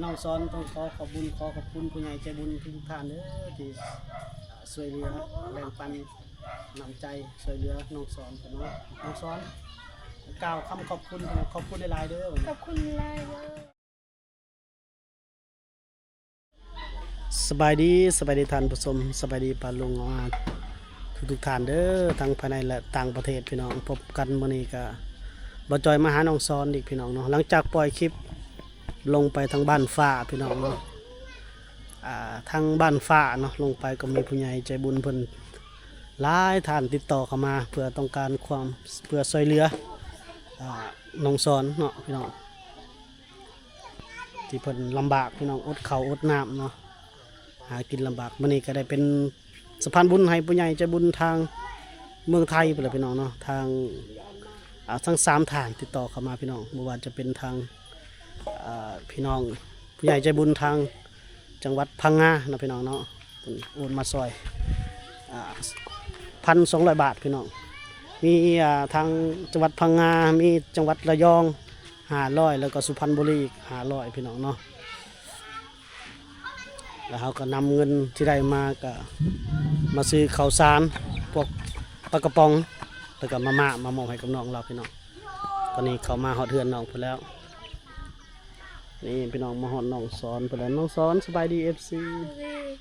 ນ້ອງສອນຕ້ອງຂໍຂອບບຸນ ຂໍຂອບຄຸນຜູ້ໃຫຍ່ໃຈບຸນທຸກໆທ່ານເດີ ທີ່ຊ່ວຍເຫຼືອແບ່ງປັນນ້ຳໃຈ ຊ່ວຍເຫຼືອນ້ອງສອນເນາະ. ນ້ອງສອນ ກ່າວຄຳຂອບຄຸນ ຂອບຄຸນຫຼາຍໆເດີ. ຂອບຄຸນຫຼາຍເດີ. ສະບາຍດີ ສະບາຍດີທ່ານຜູ້ຊົມ ສະບາຍດີປ້າລຸງອາ ທຸກໆທ່ານເດີ ທັງພາຍໃນ ແລະ ຕ່າງປະເທດ ພີ່ນ້ອງ. ພົບກັນມື້ນີ້ກະ ບ່າວຈອຍມາຫານ້ອງສອນອີກ ພີ່ນ້ອງເນາະ. ຫຼັງຈາກປ່ອຍຄລິບລົງໄປທາງບ້ານຟ້າ ພີ່ນ້ອງເນາະ ອ່າ ທາງບ້ານຟ້າເນາະ ລົງໄປກໍມີຜູ້ໃຫຍ່ໃຈບຸນເພິ່ນຫຼາຍທ່ານຕິດຕໍ່ເຂົ້າມາ ເພື່ອຕ້ອງການຄວາມ ເພື່ອຊ່ວຍເຫຼືອ ອ່າ ນ້ອງສອນເນາະ ພີ່ນ້ອງ. ທີ່ເພິ່ນລຳບາກ ພີ່ນ້ອງ ອົດເຂົ້າອົດນ້ຳເນາະ ຫາກິນລຳບາກ. ມື້ນີ້ກໍໄດ້ເປັນສະພານບຸນໃຫ້ຜູ້ໃຫຍ່ໃຈບຸນທາງເມືອງໄທພຸ້ນແຫຼະ ພີ່ນ້ອງເນາະ. ທາງ ອ່າ ທັງສາມທ່ານຕິດຕໍ່ເຂົ້າມາ ພີ່ນ້ອງ ບໍ່ວ່າຈະເປັນທາງ ອ່າ ພີ່ນ້ອງຜູ້ໃຫຍ່ໃຈບຸນທາງ ຈັງຫວັດພັງງາເນາະ ພີ່ນ້ອງເນາະ ເພິ່ນໂອນມາຊ່ອຍ ອ່າ ພັນສອງຮ້ອຍບາດ ພີ່ນ້ອງ. ມີ ອ່າ ທາງຈັງຫວັດພັງງາ ມີຈັງຫວັດລະຍອງຫ້າຮ້ອຍ ແລ້ວກໍສຸພັນບຸລີອີກຫ້າຮ້ອຍ ພີ່ນ້ອງເນາະ. ແລ້ວເຮົາກໍນຳເງິນທີ່ໄດ້ມາກໍມາຊື້ເຂົ້າສານ ພວກປາກະປ໋ອງ ແລ້ວກໍມາມ່າມາມອບໃຫ້ກັບນ້ອງລາວ ພີ່ນ້ອງ. ຕອນນີ້ເຂົ້າມາຮອດເຮືອນນ້ອງເພິ່ນແລ້ວ. ນີ້ພີ່ນ້ອງ ມາຮອດນ້ອງສອນພຸ້ນແຫຼະ. ນ້ອງສອນ ສະບາຍດີ ເອັຟຊີ ສະບາຍດ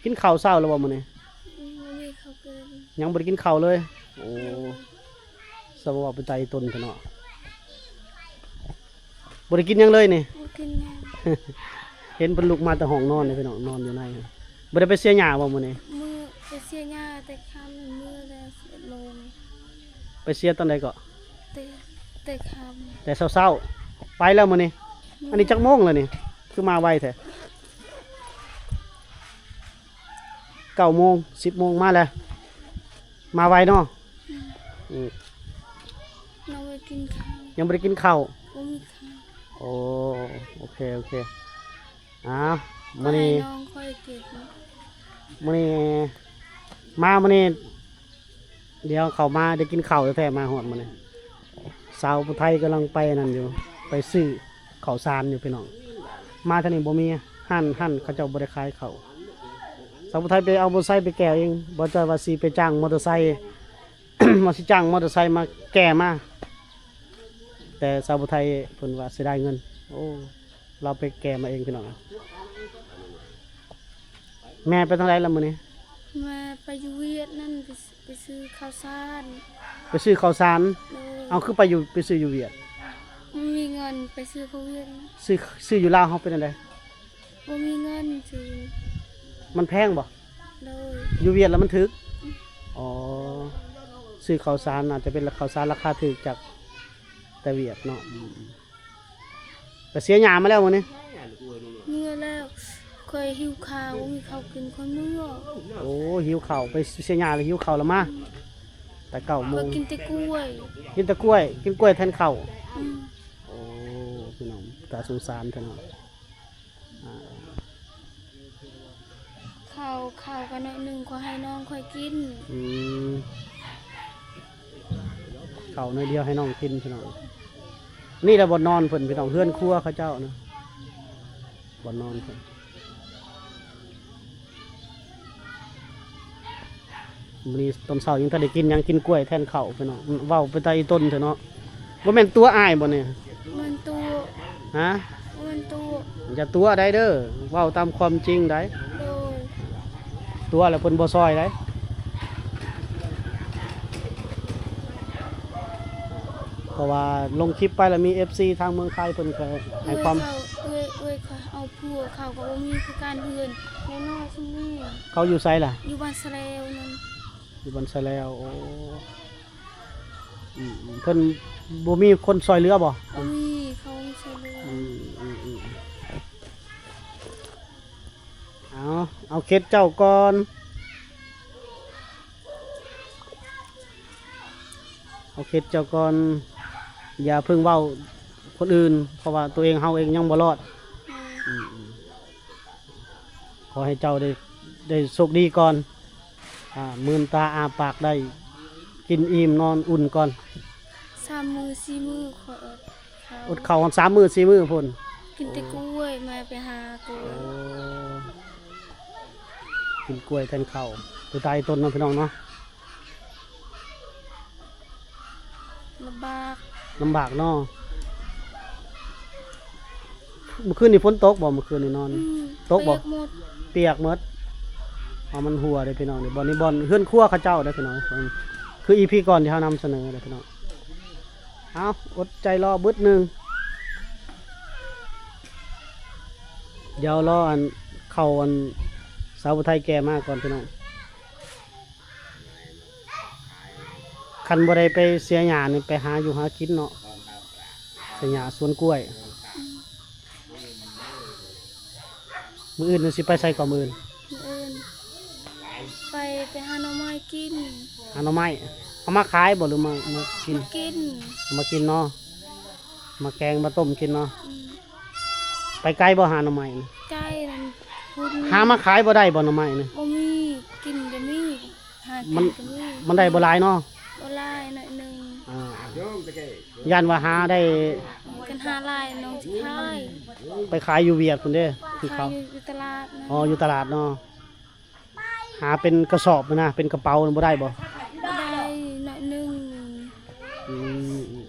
ີ. ກິນເຂົ້າເຊົ້າແລ້ວບໍ່ມື້ນີ້? ອືມ ບໍ່ມີເຂົ້າກິນ. ຍັງບໍ່ໄດ້ກິນເຂົ້າເລີຍ? ໂອ້ ສະເວົ້າເປັນຕາອີຕົນແທ້ເນາະ. ບໍ່ໄດ້ກິນຫຍັງເລີຍນີ້? ບໍ່ກິນຫຍັງ. ເຫັນເພິ່ນລຸກມາແຕ່ຫ້ອງນອນນີ້ພີ່ນ້ອງ ນອນຢູ່ໃນ. ບໍ່ໄດ້ໄປເສຍຫຍ້າບໍ່ມື້ນີ້? ມື້ ໄປເສຍຫຍ້າແຕ່ຄ່ຳ ມື້ແຕ່ສິບເອັດໂມງ. ໄປເສຍຕອນໃດເກາະ? ແຕ່ ແຕ່ຄ່ຳ ແຕ່ເຊົ້າໆ ໄປແລ້ວມື້ນີ້. ອັນນີ້ຈັກໂມງແລ້ວນີ້? ຄືມາໄວແທ້. ເກົ້າໂມງ ສິບໂມງມາແລ້ວ. ມາໄວເນາະ. ອືມ ອືມ ຍັງບໍ່ໄດ້ກິນເຂົ້າ ຍັງບໍ່ໄດ້ກິນເຂົ້າ. ບໍ່ມີເຂົ້າ. ໂອ້ ໂອເຄ ໂອເຄ. ອ້າວ ມື້ນີ້ ໃຫ້ນ້ອງຂ້ອຍກິນ. ມື້ນີ້ ມາມື້ນີ້ ດຽວເຂົ້າມາໄດ້ກິນເຂົ້າແທ້ໆ ມາຮອດມື້ນີ້. ສາວຜູ້ໄທກຳລັງໄປນັ້ນຢູ່ ໄປຊື້ເຂົ້າສານຢູ່ພີ່ນ້ອງ. ມາທາງນີ້ບໍ່ມີຮ້ານ ຮ້ານເຂົາເຈົ້າບໍ່ໄດ້ຂາຍເຂົ້າ. ສາວຜູ້ໄທໄປເອົາມໍເຕີໄຊໄປແກ່ເອງ. ບໍ່ຈ່ອຍວ່າຊິໄປຈ້າງມໍເຕີໄຊ ວ່າຊິຈ້າງມໍເຕີໄຊມາແກ່ມາ ແຕ່ສາວຜູ້ໄທເພິ່ນວ່າເສຍດາຍເງິນ. ໂອ້ ລາວໄປແກ່ມາເອງພີ່ນ້ອງ. ແມ່ໄປທາງໃດລະມື້ນີ້? ແມ່ໄປຢູ່ຫວຽດນັ້ນ ໄປ ໄປຊື້ເຂົ້າສານ. ໄປຊື້ເຂົ້າສານ? ໂດຍ. ເອົາ ຄືໄປຢູ່ ໄປຊື້ຢູ່ຫວຽດ? ບໍ່ມີເງິນໄປຊື້ເຂົ້າຫວຽດ. ຊື້ ຊື້ຢູ່ລາວເຮົາເປັນຈັ່ງໃດ? ບໍ່ມີເງິນຊື້. ມັນແພງບໍ່? ໂດຍ. ຢູ່ຫວຽດລະມັນຖືກ? ອືມ. ອໍ ຊື້ເຂົ້າສານ ອາດຈະເປັນເຂົ້າສານລາຄາຖືກຈາກແຕ່ຫວຽດເນາະ. ອືມ. ໄປເສຍຫຍ້າມາແລ້ວມື້ນີ້? ເມື່ອແລ້ວ ຂ້ອຍຫິວເຂົ້າ ບໍ່ມີເຂົ້າກິນ ຂ້ອຍເມື່ອ. ໂອ້ ຫິວເຂົ້າ ໄປເສຍຫຍ້າແລ້ວຫິວເຂົ້າລະມາ. ອືມ. ແຕ່ເກົ້າໂມງ ຂ້ອຍກິນແຕ່ກ້ວຍ. ກິນແຕ່ກ້ວຍ ກິນກ້ວຍແທນເຂົ້າ. ອືມ. ໂອ້ ພີ່ນ້ອງ ຕາສົງສານແທ້ເນາະ. ອ່າ ເຂົ້າ ເຂົ້າກໍໜ້ອຍໜຶ່ງ ຂ້ອຍໃຫ້ນ້ອງຂ້ອຍກິນ. ອືມ. ເຂົ້າໜ້ອຍດຽວໃຫ້ນ້ອງກິນ ພີ່ນ້ອງ. ນີ້ລະບ່ອນນອນເພິ່ນ ພີ່ນ້ອງ ເຮືອນຄົວເຂົາເຈົ້ານະ ບ່ອນນອນເພິ່ນ. ມື້ນີ້ຕອນເຊົ້າຍັງທັນໄດ້ກິນຫຍັງ ກິນກ້ວຍແທນເຂົ້າ ພີ່ນ້ອງ. ເວົ້າເປັນຕາອີຕົນແທ້ເນາະ. ບໍ່ແມ່ນຕົວະອ້າຍບໍ່ນີ້? ບໍ່ແມ່ນຕົວະ. ຮະ? ບໍ່ແມ່ນຕົວະ. ຢ່າຕົວະໄດ໋ເດີ ເວົ້າຕາມຄວາມຈິງໄດ໋. ໂດຍ. ຕົວະແລ້ວເພິ່ນບໍ່ຊ່ອຍໄດ໋. ເພາະວ່າລົງຄລິບໄປແລ້ວມີເອັຟຊີທາງເມືອງໄທເພິ່ນກໍໃຫ້ຄວາມ ເອື້ອຍເຂົາ ເອື້ອຍ ເອື້ອຍເຂົາເອົາຜົວ ເຂົາກໍບໍ່ມີຄືກັນ ເຮືອນນ້ອຍໆ ຊ່ຳນີ້. ເຂົາຢູ່ໃສລະ? ຢູ່ບ້ານສະແລວນັ້ນ. ຢູ່ບ້ານສະແລວ. ໂອ້ ອືມໆ ເພິ່ນບໍ່ມີຄົນຊ່ອຍເຫຼືອບໍ່? ບໍ່ມີ ເຂົາບໍ່ຊ່ອຍເຫຼືອ. ອືມໆໆ. ເອົາ ເອົາເຂດເຈົ້າກ່ອນ ເອົາເຂດເຈົ້າກ່ອນ. ຢ່າເພິ່ງເວົ້າຄົນອື່ນ ເພາະວ່າຕົວເອງ ເຮົາເອງຍັງບໍ່ລອດ. ອືມ. ອືມໆ. ຂໍໃຫ້ເຈົ້າໄດ້ ໄດ້ໂຊກດີກ່ອນ. ອ່າ ມືນຕາອ້າປາກໄດ້ ກິນອີ່ມນອນອຸ່ນກ່ອນ. ສາມມື້ສີ່ມື້ ຂ້ອຍອົດເຂົ້າ ອົດເຂົ້າສາມມື້ສີ່ມື້ພຸ້ນ. ກິນແຕ່ກ້ວຍ ແມ່ໄປຫາກ້ວຍ ໂອ້ ກິນກ້ວຍແທນເຂົ້າ ໄປຕາຍຕົ້ນເນາະ ພີ່ນ້ອງເນາະ. ລຳບາກ ລຳບາກເນາະ. ມື້ຄືນນີ້ຝົນຕົກບໍ່? ມື້ຄືນນີ້ນອນ ອືມ ຕົກບໍ່? ປຽກໝົດ ປຽກໝົດ. ເອົາ ມັນຮົ່ວເດ້ພີ່ນ້ອງ ນີ້ບ່ອນນີ້ບ່ອນເຮືອນຄົວເຂົາເຈົ້າເດ້ພີ່ນ້ອງ. ຄືອີພີກ່ອນທີ່ເຮົານຳສະເໜີເດ້ພີ່ນ້ອງ. ເອົາ ອົດໃຈລໍບຶດໜຶ່ງ ດຽວລໍອັນ ເຂົ້າອັນ ສາວຜູ້ໄທແກ່ມາກ່ອນພີ່ນ້ອງ. ຄັນບໍ່ໄດ້ໄປເສຍຫຍ້ານີ້ ໄປຫາຢູ່ຫາກິນເນາະ ເສຍຫຍ້າສວນກ້ວຍ. ມື້ອື່ນນີ້ຊິໄປໃສກໍ? ມື້ອື່ນ ມື້ອື່ນໄປ ໄປຫາໜໍ່ໄມ້ກິນ ຫາໜໍ່ໄມ້. ເອົາມາຂາຍບໍ່ ຫຼືມາ ມາກິນ? ມາກິນ ເອົາມາກິນເນາະ ມາແກງມາຕົ້ມກິນເນາະ. ອືມ ໄປໄກບໍ່ຫາໜໍ່ໄມ້? ໄກນັ້ນພຸ້ນ. ຫາມາຂາຍບໍ່ໄດ້ບໍ່ໜໍ່ໄມ້ນີ້? ບໍ່ມີ ກິນກໍມີ ຫາກິນກໍມີ. ມັນໄດ້ບໍ່ຫຼາຍເນາະ? ບໍ່ຫຼາຍ ໜ້ອຍໜຶ່ງ. ອ່າ ຢ້ານວ່າຫາໄດ້ ຄັນຫາຫຼາຍນ້ອງຊິຂາຍ ໄປຂາຍຢູ່ຫວຽດພຸ້ນເດ້. ຄືເຂົາ ຂາຍຢູ່ ຢູ່ຕະຫຼາດນະ. ອໍ ຢູ່ຕະຫຼາດເນາະ. ຫາເປັນກະສອບນະ ເປັນກະເປົານະ ບໍ່ໄດ້ບໍ່? ບໍ່ໄດ້ ໜ້ອຍໜຶ່ງ. ອືມ ອືມ ອືມ.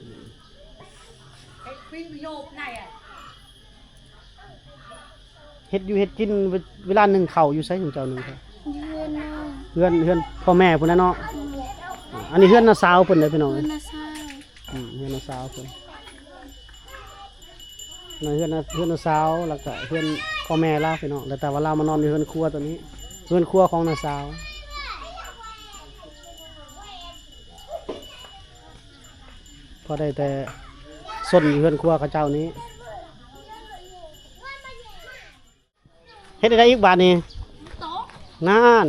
ເຮັດຢູ່ເຮັດກິນ ເວ ເວລາໜຶ້ງເຂົ້າຢູ່ໃສ ເຈົ້າໜຶ້ງເຂົ້າ? ຢູ່ເຮືອນນ້ອງ ເຮືອນ ເຮືອນພໍ່ແມ່ພຸ້ນນະເນາະ. ອືມ ອ່າ ອັນນີ້ເຮືອນນ້າສາວເພິ່ນເດ້ພີ່ນ້ອງ. ເຮືອນນ້າສາວ ອືມ ເຮືອນນ້າສາວເພິ່ນ ໃນເຮືອນ ເຮືອນນ້າສາວ ແລ້ວກະເຮືອນພໍ່ແມ່ລາວພີ່ນ້ອງ. ແລ້ວແຕ່ວ່າລາວມານອນຢູ່ເຮືອນຄົວຕົວນີ້ ເຮືອນຄົວຂອງນ້າສາວ. ພໍໄດ້ແຕ່ຊົນຢູ່ເຮືອນຄົວເຂົາເຈົ້ານີ້. ເຮັດໄດ້ອີກບາດນີ້? ຕົກ ນັ້ນ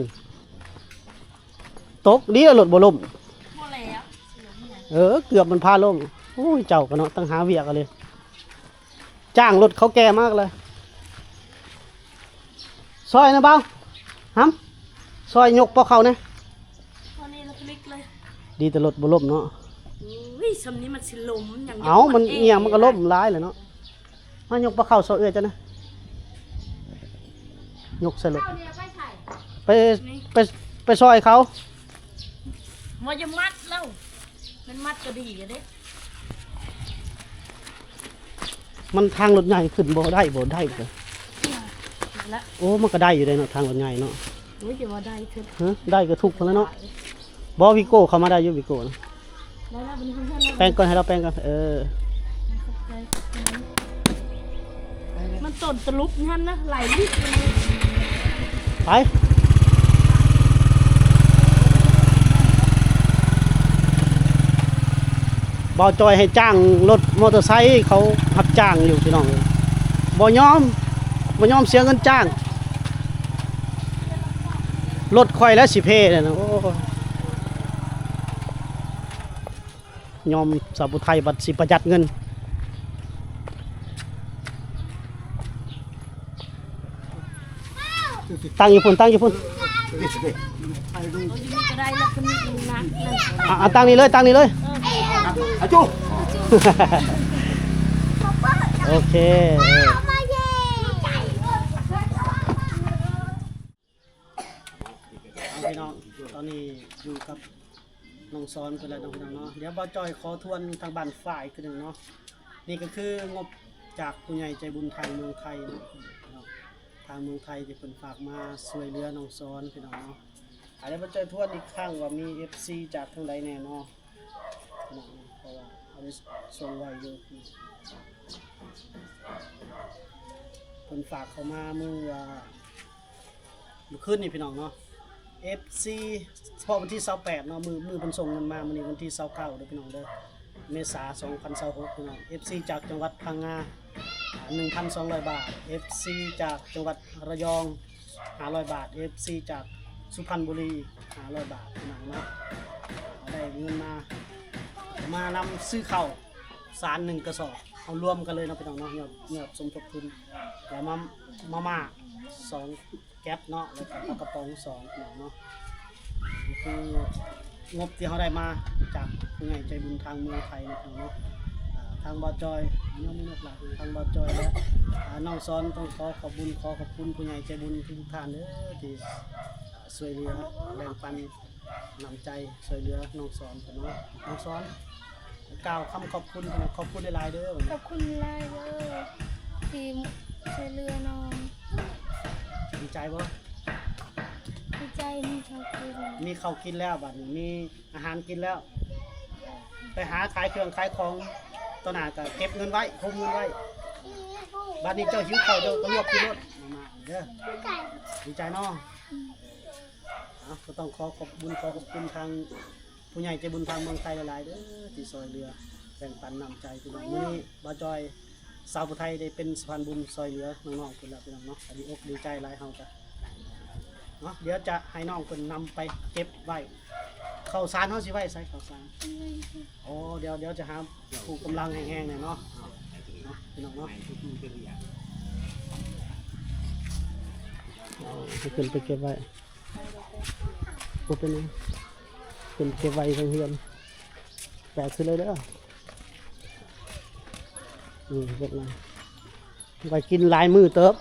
ຕົກ ດີແລ້ວລົດບໍ່ລົ້ມ. ບໍ່ແລ້ວ ເອີ ເກືອບມັນພາລົ້ມ. ໂອ້ຍ ເຈົ້າກໍເນາະ ຕັ້ງຫາວຽກເອົາເລີຍ. ຈ້າງລົດເຂົາແກ່ມາກະລະ ຊ່ອຍນະບ່າວຫຳ ຊ່ອຍຍົກປໍເຂົ້າແດ່. ຕອນນີ້ລະພະລິກເລີຍ ດີແຕ່ລົດບໍ່ລົ້ມເນາະ. ອຸ້ຍ ຊ່ຳນີ້ມັນຊິລົ້ມຫຍັງ. ເອົ້າ ມັນອີ່ຫຍັງມັນກໍລົ້ມຫຼາຍແຫຼະເນາະ. ມາຍົກປໍເຂົ້າຊ່ອຍເອື້ອຍເຈົ້ານະ ຍົກໃສ່ລົດ ເຂົ້ານີ້ໄປໃສ? ໄປ ໄປ ໄປຊ່ອຍເຂົາ. ບໍ່ ຢ່າມັດແລ້ວ ມັນມັດກໍດີຢູ່ເດ້. ມັນທາງລົດໃຫຍ່ຂຶ້ນບໍ່ໄດ້ບໍ່? ໄດ້ບໍ່? ລະ ໂອ້ ມັນກໍໄດ້ຢູ່ເດ້ເນາະ ທາງລົດໃຫຍ່ເນາະ. ໂອ້ຍ ຢ່າວ່າໄດ້ເຖິດ ຮະ ໄດ້ກໍທຸກພຸ້ນແຫຼະເນາະ. ບໍ່ ວິໂກ້ເຂົ້າມາໄດ້ຢູ່ ວິໂກ້ນະ. ໄດ້ແລ້ວ ບັດນີ້ເພື່ອນໆ ແປງກ່ອນ ໃຫ້ລາວແປງກ່ອນ ເອີ. ຂອບໃຈ ຂອບໃຈ. ມັນຕົ້ນຕະຫຼຸບຫັ້ນນະ ຫຼາຍລິດ. ໄປ ບ່າວຈ່ອຍໃຫ້ຈ້າງລົດມໍເຕີໄຊ ເຂົາຮັບຈ້າງຢູ່ພີ່ນ້ອງເອີຍ. ບໍ່ຍອມ ບໍ່ຍອມເສຍເງິນຈ້າງ. ລົດຂ້ອຍແຫຼະຊິເພແລ້ວນະ ໂອ້. ຍອມສາວຜູ້ໄທບັດຊິປະຢັດເງິນ. ຕັ້ງຢູ່ພຸ້ນ ຕັ້ງຢູ່ພຸ້ນ. ເອົາຢູ່ນີ້ກໍໄດ້ ແລ້ວກໍມີອີກນະ. ອ່ະ ຕັ້ງນີ້ເລີຍ ຕັ້ງນີ້ເລີຍ. ເອີ ອາຈຸ ໂອເຄ ເອີ. ພີ່ນ້ອງ ຕອນນີ້ຢູ່ກັບນ້ອງສອນເພິ່ນແລ້ວເນາະ ພີ່ນ້ອງເນາະ. ດຽວບ່າວຈ່ອຍຂໍທວນທາງບ້ານຝາກອີກເທື່ອໜຶ່ງເນາະ. ນີ້ກໍຄືງົບຈາກຜູ້ໃຫຍ່ໃຈບຸນທາງເມືອງໄທເນາະ ທາງເມືອງໄທທີ່ເພິ່ນຝາກມາຊ່ວຍເຫຼືອນ້ອງສອນ ພີ່ນ້ອງເນາະ. ດຽວບ່າວຈ່ອຍທວນອີກຄັ້ງວ່າມີເອັຟຊີຈາກທາງໃດແດ່ເນາະ. ເພາະວ່າເຮົາໄດ້ສົ່ງໄວຢູ່ ເພິ່ນຝາກເຂົ້າມາມື້ ມື້ຄືນນີ້ພີ່ນ້ອງເນາະ ເອັຟຊີ ສະເພາະວັນທີຊາວແປດເນາະ ມື້ ມື້ເພິ່ນສົ່ງເງິນມາ. ມື້ນີ້ວັນທີຊາວເກົ້າເດີພີ່ນ້ອງເດີ ເມສາ ສອງພັນຊາວຫົກ ພີ່ນ້ອງ. ເອັຟຊີຈາກຈັງຫວັດພັງງາ ໜຶ່ງພັນສອງຮ້ອຍບາດ, ເອັຟຊີຈາກຈັງຫວັດລະຍອງ ຫ້າຮ້ອຍບາດ, ເອັຟຊີຈາກສຸພັນບູລີ ຫ້າຮ້ອຍບາດ ພີ່ນ້ອງເນາະ. ເຮົາໄດ້ເງິນມາ ມານຳຊື້ເຂົ້າສານໜຶ່ງກະສອບ ເຮົາລວມກັນເລີຍເນາະ ພີ່ນ້ອງເນາະ. ຍອດ ຍອດສົມທົບທຶນ ແລ້ວມາ ມາມ່າສອງແກັບເນາະ ແລ້ວກໍປາກະປ໋ອງສອງ ພີ່ນ້ອງເນາະ. ນີ້ຄືງົບທີ່ເຮົາໄດ້ມາຈາກຜູ້ໃຫຍ່ໃຈບຸນທາງເມືອງໄທເນາະ ພີ່ນ້ອງເນາະ. ອ່າ ທາງບ່າວຈອຍ ຍອມນະ ທາງບ່າວຈອຍ ແລະ ອາ ນ້ອງສອນ ຕ້ອງຂໍຂອບບຸນ ຂໍຂອບຄຸນຜູ້ໃຫຍ່ໃຈບຸນທຸກໆທ່ານເດີ ທີ່ ອາ ຊ່ວຍເຫຼືອແບ່ງປັນນ້ຳໃຈ ຊ່ວຍເຫຼືອນ້ອງສອນເນາະ. ນ້ອງສອນ ກ່າວຄຳຂອບຄຸນ ຂອບຄຸນຫຼາຍໆເດີ. ຂອບຄຸນຫຼາຍເດີ ທີ່ຊ່ວຍເຫຼືອນ້ອງ. ດີໃຈບໍ່? ດີໃຈ ມີເຂົ້າກິນ ມີເຂົ້າກິນແລ້ວ ບາດນີ້ມີອາຫານກິນແລ້ວ. ໄປຫາຂາຍເຄື່ອງຂາຍຂອງຕໍ່ໜ້າ ກໍເກັບເງິນໄວ້ ໂຮມເງິນໄວ້. ບາດນີ້ເຈົ້າຫິວເຂົ້າ ເຈົ້າກໍລວກກິນໂລດ ມາເດີ. ດີໃຈເນາະ. ເອົາ ກໍຕ້ອງຂໍຂອບບຸນຂອບຄຸນທາງຜູ້ໃຫຍ່ໃຈບຸນທາງເມືອງໄທຫຼາຍໆເດີ ທີ່ຊ່ວຍເຫຼືອແບ່ງປັນນ້ຳໃຈພີ່ນ້ອງ. ມື້ນີ້ບ່າວຈອຍ ສາວຜູ້ໄທ ໄດ້ເປັນສະພານບຸນຊ່ວຍເຫຼືອນ້ອງໆເພິ່ນແລ້ວພີ່ນ້ອງເນາະ. ກໍດີອົກດີໃຈຫຼາຍ ເຮົາກະເນາະ. ດຽວຈະໃຫ້ນ້ອງເພິ່ນນຳໄປເກັບໄວ້. ເຂົ້າສານເຮົາຊິໄວ້ໃສ? ເຂົ້າສານ ໂອ້ ດຽວ ດຽວຈະຫາຜູ້ກຳລັງແຮງໆແດ່ເນາະ ເນາະ ພີ່ນ້ອງເນາະ. ເອົາ ໃຫ້ເພິ່ນໄປເກັບໄວ້ ບໍ່ເປັນຫຍັງ ເພິ່ນເກັບໄວ້ທາງເຮືອນ. ແບກຂຶ້ນເລີຍເດີ. ອືມ ເກັບມາໄວ້ກິນຫຼາຍມື້ເຕີບ.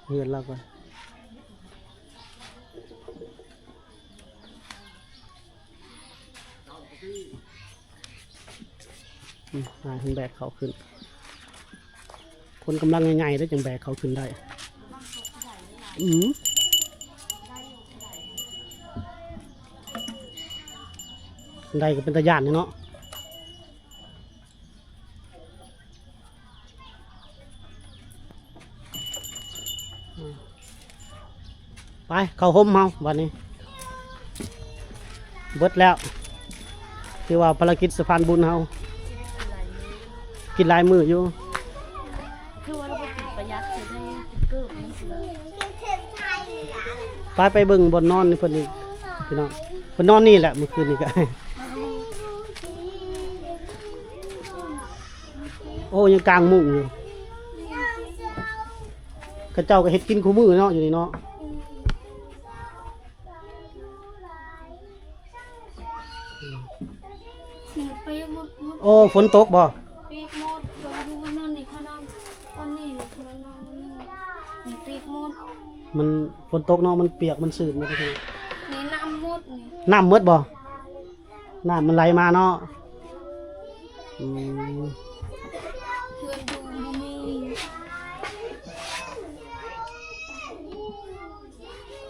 ເຮືອນລາວກ່ອນ. ອືມ ໃຫ້ເພິ່ນແບກເຂົ້າຂຶ້ນ. ຄົນກຳລັງໃຫຍ່ໆເດ້ ຈັ່ງແບກເຂົ້າຂຶ້ນໄດ້. ອືມ ໄດ້ກໍເປັນຕາຢ້ານເນາະ. ໄປ ເຂົ້າຮົ່ມເຮົາບາດນີ້. ເບິດແລ້ວ ຖືວ່າພາລະກິດສະພານບຸນເຮົາ ກິນຫຼາຍມື້ຢູ່. ຄືວ່າເຮົາບໍ່ກິນປະຢັດ ຊິໄດ້ກິນເກີບ. ໄປ ໄປເບິ່ງບ່ອນນອນເພິ່ນອີກ ພີ່ນ້ອງ. ເພິ່ນນອນນີ້ແຫຼະ ມື້ຄືນນີ້ກະ ໂອ້ ຍັງກາງມຸ້ງຢູ່. ເຂົາເຈົ້າກໍເຮັດກິນຄູ່ມື້ເນາະ ຢູ່ນີ້ເນາະ. ໂອ້ ຝົນຕົກບໍ່? ປີກໝົດ ເຂົາຢູ່ນອນນີ້ ເຂົານອນ ຕອນນີ້ເຂົານອນນີ້ ປີກໝົດ. ມັນຝົນຕົກເນາະ ມັນປຽກ ມັນຊື້ນໝົດ. ນີ້ນ້ຳໝົດນີ້. ນ້ຳໝົດບໍ່? ນ້ຳມັນໄຫຼມາເນາະ. ອືມ ເຮືອນຢູ່ບໍ່ມີ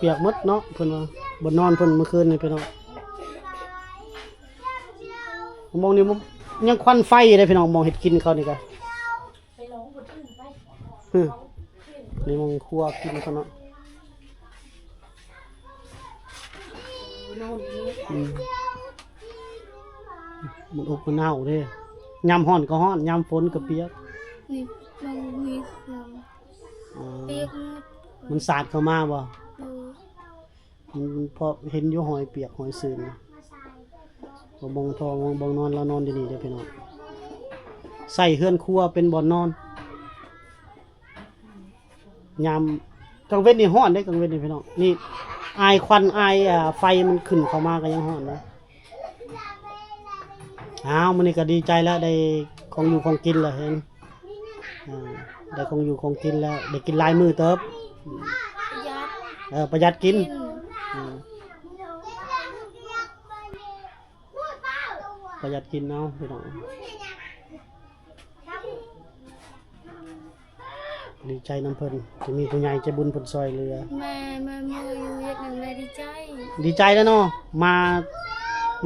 ປຽກໝົດເນາະ ເພິ່ນວ່າ. ບ່ອນນອນເພິ່ນມື້ຄືນນີ້ພີ່ນ້ອງ ໝ່ອງນີ້ຍັງຄວັນໄຟຢູ່ເດ້ພີ່ນ້ອງ ໝ່ອງເຮັດກິນເຂົານີ້ກະ. ໄປລອງບໍ່ຖືໄປ ອືມ ນີ້ໝ່ອງຄົວກິນເຂົາເນາະ. ອືມ ມັນອົບມັນເນົ່າເດ້ ຍາມຮ້ອນກໍຮ້ອນ ຍາມຝົນກໍປຽກ. ນີ້ມັນມີເຄື່ອງ ອໍ ປຽກໝົດ. ມັນສາດເຂົ້າມາບໍ່? ໂດຍ. ມັນພໍເຫັນຢູ່ຮອຍປຽກຮອຍຊື້ນ. ບໍ່ ບ່ອນ ບ່ອນນອນ ລາວນອນຢູ່ນີ້ເດ້ພີ່ນ້ອງ ໃຊ້ເຮືອນຄົວເປັນບ່ອນນອນ. ຍາມກາງເວັນນີ້ຮ້ອນເດ້ ກາງເວັນນີ້ພີ່ນ້ອງ. ນີ້ອາຍຄວັນ ອາຍ ອາ ໄຟມັນຂຶ້ນເຂົ້າມາກໍຍັງຮ້ອນເດ້. ອ້າວ ມື້ນີ້ກໍດີໃຈແລ້ວ ໄດ້ຂອງຢູ່ຂອງກິນແລ້ວ ເຫັນ ອ່າ ໄດ້ຂອງຢູ່ຂອງກິນແລ້ວ ໄດ້ກິນຫຼາຍມື້ເຕີບ. ປະຢັດ ເອີ ປະຢັດກິນ ກິນ ອືມ ປະຢັດກິນເອົາພີ່ນ້ອງ. ດີໃຈນຳເພິ່ນ ທີ່ມີຜູ້ໃຫຍ່ໃຈບຸນເພິ່ນຊ່ອຍເຫຼືອ. ແມ່ ແມ່ເມື່ອຢູ່ວຽກນັ້ນແມ່ດີໃຈ ດີໃຈແລ້ວເນາະ. ມາ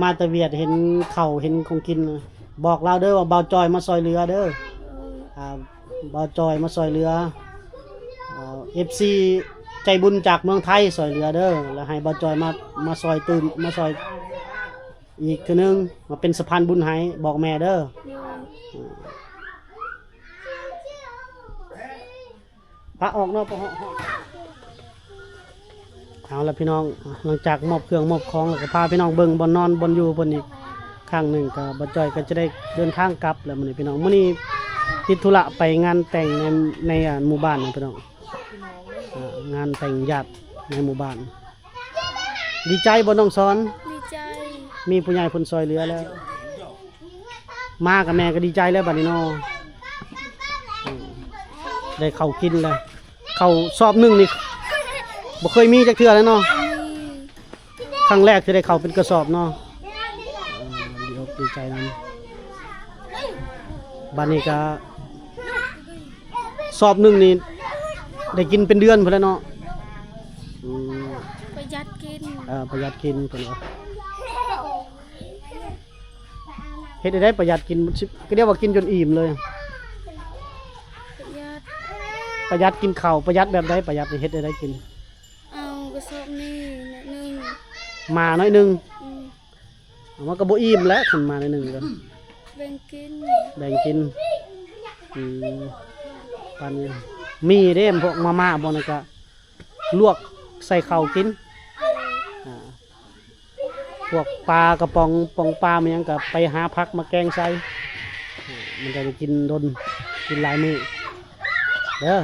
ມາແຕ່ວຽກເຫັນເຂົ້າເຫັນຂອງກິນ ບອກລາວເດີວ່າບ່າວຈອຍມາຊ່ອຍເຫຼືອເດີ. ເອີ ອ່າ ບ່າວຈອຍມາຊ່ອຍເຫຼືອ ອ່າ ເອັຟຊີໃຈບຸນຈາກເມືອງໄທຊ່ອຍເຫຼືອເດີ ແລ້ວໃຫ້ບ່າວຈອຍມາ ມາຊ່ອຍຕື່ມ ມາຊ່ອຍ ອີກເທື່ອໜຶ່ງ ມາເປັນສະພານບຸນໃຫ້ ບອກແມ່ເດີ. ໂດຍ. ພາອອກເນາະ ພາເຮົາ ເອົາລະພີ່ນ້ອງ ຫຼັງຈາກມອບເຄື່ອງມອບຂອງແລ້ວ ກໍພາພີ່ນ້ອງເບິ່ງບ່ອນນອນບ່ອນຢູ່ເພິ່ນອີກຄັ້ງໜຶ່ງ ກໍບ່າວຈອຍກໍຈະໄດ້ເດີນທາງກັບແລ້ວມື້ນີ້ພີ່ນ້ອງ. ມື້ນີ້ຕິດທຸລະໄປງານແຕ່ງໃນ ໃນ ອ່າ ໝູ່ບ້ານນະພີ່ນ້ອງ. ອ່າ ງານແຕ່ງຍາດໃນໝູ່ບ້ານ. ດີໃຈບໍ່ນ້ອງສອນ? ດີໃຈ. ມີຜູ້ໃຫຍ່ເພິ່ນຊ່ອຍເຫຼືອແລ້ວ. ມາກັບແມ່ກໍດີໃຈແລ້ວບັດນີ້ເນາະ. ອືມ ໄດ້ເຂົ້າກິນແລ້ວ. ເຂົ້າສອບໜຶ່ງນີ້ບໍ່ເຄີຍມີຈັກເທື່ອເລີຍເນາະ. ອືມ ຄັ້ງແລກທີ່ໄດ້ເຂົ້າເປັນກະສອບເນາະ. ເອີ ດີອົກດີໃຈນຳ. ບັດນີ້ກະສອບໜຶ່ງນີ້ໄດ້ກິນເປັນເດືອນພຸ້ນແຫຼະເນາະ. ອືມ ປະຢັດກິນ. ເອີ ປະຢັດກິນເພິ່ນວ່າ. ເຮັດໃດປະຢັດກິນ ຊິ ກໍດຽວວ່າກິນຈົນອີ່ມເລີຍ. ປະຢັດ ປະຢັດກິນເຂົ້າ. ປະຢັດແບບໃດ? ປະຢັດນີ້ເຮັດໃດກິນ? ເອົາກະສອບນີ້ໜ້ອຍໜຶ່ງ ໝ່າໜ້ອຍໜຶ່ງ. ອືມ ມັນກໍບໍ່ອີ່ມແຫຼະ ຄັນໝ່າໜ້ອຍໜຶ່ງກໍ ແບ່ງກິນ ແບ່ງກິນ. ອືມ ປານນີ້ ມີເດ້ ພວກມາມ່າພວກນັ້ນກະລວກໃສ່ເຂົ້າກິນ. ອາ ພວກປາກະປ໋ອງ ປ໋ອງປາ ແມ່ນຫຍັງ ກໍໄປຫາຜັກມາແກງໃສ່. ມັນຈະໄດ້ກິນດົນ ກິນຫຼາຍມື້ເດີ.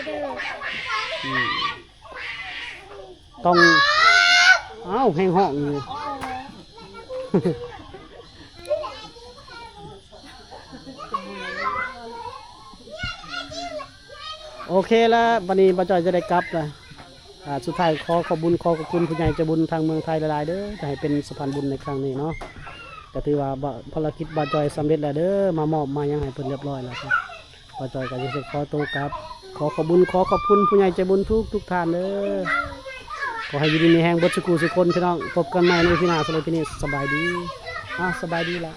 ເດີ ອືມ ຕ້ອງ ອ້າວ ແຮງຮ້ອງຢູ່. ໂອເຄລະ ບັດນີ້ບ່າວຈ້ອຍຈະໄດ້ກັບລະ. ອາ ສຸດທ້າຍຂໍຂອບບຸນ ຂໍຂອບຄຸນຜູ້ໃຫຍ່ໃຈບຸນທາງເມືອງໄທຫຼາຍໆເດີ ທີ່ໃຫ້ເປັນສະພານບຸນໃນຄັ້ງນີ້ເນາະ. ກໍຖືວ່າ ພາລະກິດບ່າວຈ້ອຍສຳເລັດແລ້ວເດີ ມາມອບມາຫຍັງໃຫ້ເພິ່ນຮຽບຮ້ອຍແລ້ວ. ບ່າວຈ້ອຍກໍຈະຂໍໂຕກັບ ຂໍຂອບບຸນ ຂໍຂອບຄຸນຜູ້ໃຫຍ່ໃຈບຸນທຸກໆທ່ານເດີ. ຂໍໃຫ້ຢູ່ດີມີແຮງເບິດສູ່ຄູ່ສູ່ຄົນພີ່ນ້ອງ. ພົບກັນໃໝ່ໃນອີພີໜ້າ. ສຳລັບອີພີນີ້ສະບາຍດີ. ອາ ສະບາຍດີລະ.